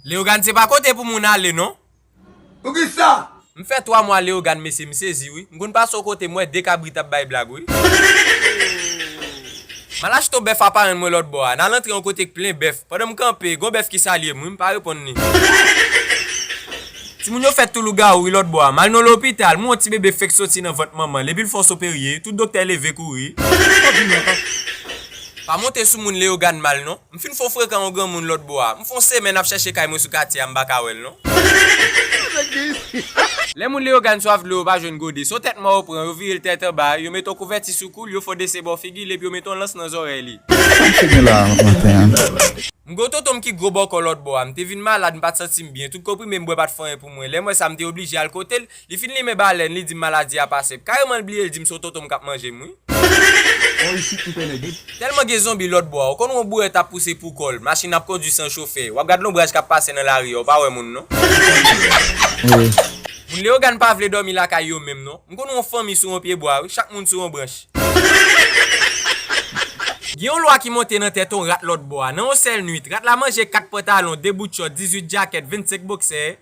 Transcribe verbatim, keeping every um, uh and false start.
Leyogàn, se pa kote pou moun ale non. Poukisa? M fè twa mwa Leyogàn, mesye, m sezi wi. M konn pase yon kote, m wè de kabrit ap bay blag wi. M al achte yon bèf a parenn mwen lòt bò a. N al antre yon kote k plen bèf. Pandan m kanpe, gon bèf ki salye m wi, m pa reponn li. Timoun yo fèt tou lougawou wi lòt bò a. M al nan lopital, m wè yon ti bebe fenk soti nan vant manman l, epi l fè yon soperye, tout doktè leve kouri. Pa monte sou moun Leyogàn mal non. M fin fè yon frekan yon granmoun lòt bò a. M fè yon semèn ap chèche kay mwen sou katye a, m pa ka wè l non. Lè moun Leyogàn swaf dlo, yo pa jwenn gode. Se yon tèt mò yo pran, yo vire l tèt anba, yo mete yon kouvèti sou kou l, yo fè yon desen bò figi l, epi yo mete yon lans nan zòrèy li. Sa m fè gen la maten an? M gen yon tonton m ki gwo bòkò lòt bò a. M te vin malad, m pa t santi m byen. Tout konprime m bwè pa t fè anyen pou mwen. Lè m wè sa, m te oblije al kote l. Li fin limen balèn, li di m maladi a pase m. Kareman l bliye l di m se yon tonton m k ap manje m wi. Ò, isit m pè nèg wi. Tèlman gen zonbi lòt bò a, ou konn wè yon bourèt ap pouse pou kò l, machin ap kondui san chofè, w ap gad lonbraj k ap pase nan lari a, ou pa wè moun non. Moun Leyogàn pa vle dòmi lakay yo menm non. M konn wè yon fanmi sou yon pye bwa wi, chak moun sou yon branch. Gen yon lwa ki monte nan tèt yon rat lòt bò a, nan yon sèl nwit, rat la manje kat pantalon, de bout chòt, dizuit djakèt, vennsenk boksè.